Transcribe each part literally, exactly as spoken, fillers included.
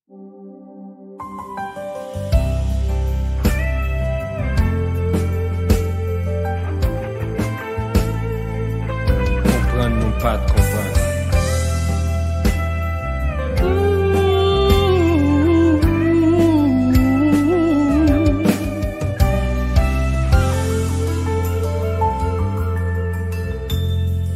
Konprann nou pa t konprann.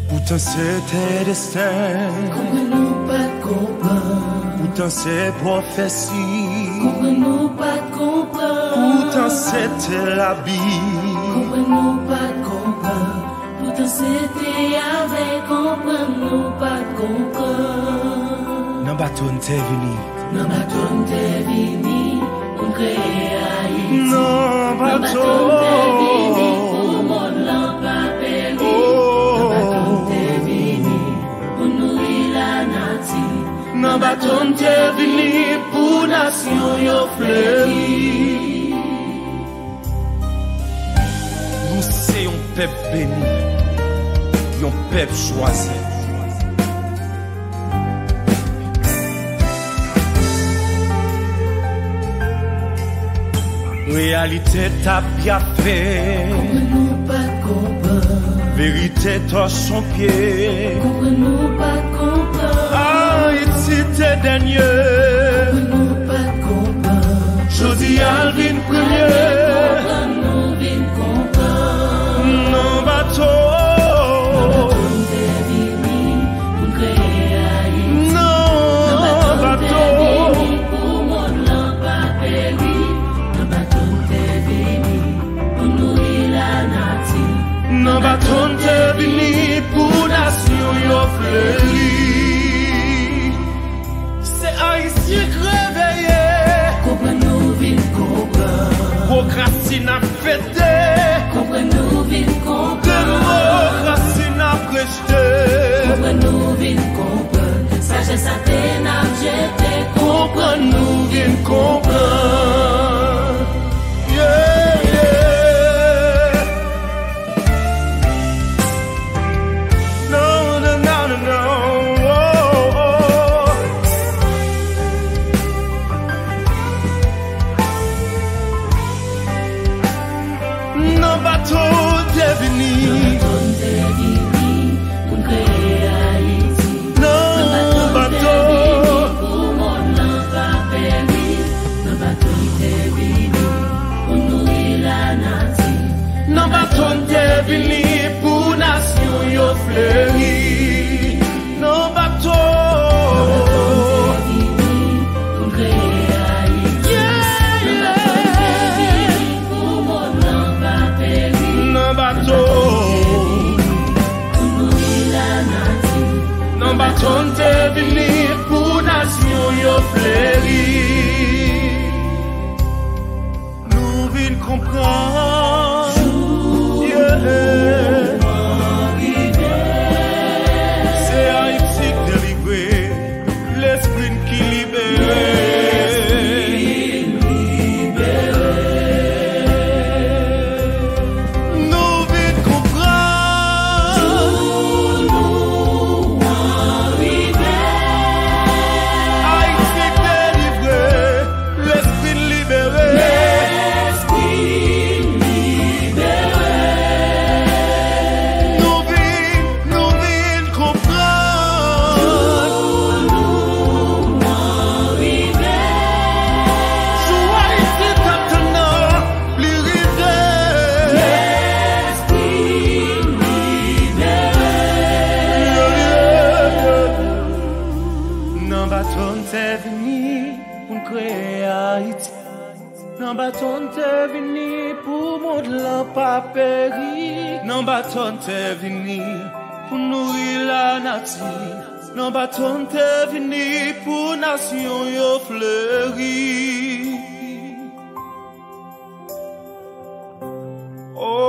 Poutan se te desten. Konprann nou pa t konprann. Poutan se pwofesi. Konprann nou pa t konprann. Poutan se te labib. Konprann nou pa t konprann. Poutan se te avèg. Konprann nou pa t konprann. Nan bato n te vini. Nan bato n te vini pou n kreye Ayiti. Nan bato n te vini pou mond lan pa peri. Nan bato n te vini pou n nouri lanati. Nan bato n te vini pou nasyon yo fleri. Nou se yon pèp beni, yon pèp chwazi. Reyalite t ap byafe. Konprann nou pa t konprann. Verite tòch on pye. Konprann nou pa t konprann. Ayiti te dènye. Konprann nou pa t konprann. Jodi a l vin premye. Konprann nou vin konprann. Nan bato. Nan bato n te vini pou n kreye Ayiti. Nan bato n te vini pou mond lan pa peri. Nan bato n te vini pou nouri lanati. Nan bato n te vini pou nasyon yo fleri. Se Ayisyen k reveye. Konprann nou vin konprann. Demokrasi n ap fete. Konprann nou vin konprann. Demokrasi n ap rejte. Konprann nou vin konprann. Sajès atè n ap jete. Konprann nou vin konprann. Yeah, yeah. No, no, no, no, no. Oh, oh. Nan bato n te vini. Nan bato n te vini pou n kreye Ayiti. Nan bato n te vini pou mond lan pa peri. Nan bato n te vini pou nouri lanati. Nan bato n te vini pou nasyon yo fleri. Nan bato. Nan bato n te vini pou n kreye Ayiti. Yeah, yeah. Nan bato n te vini pou mond lan pa peri. Nan bato. Pou nouri lanati. Nan bato n te vini pou nasyon yo fleri. Nou vin konprann. Yeah. Se Ayiti k delivre. Lespri n ki libere. Nou vin konprann. Ayiti k delivre. Lespri n libere. Lespri n libere. Nou vin, nou vin konprann. Jou nou an rive. Jou Ayiti t ap tann nan, li rive. Lespri n libere. Nan bato n te vini pou n kreye Ayiti. Nan bato n te vini pou mond lan pa peri. Nan bato n te vini pou nouri lanati. Nan bato n te vini pou nasyon yo fleri. Oh.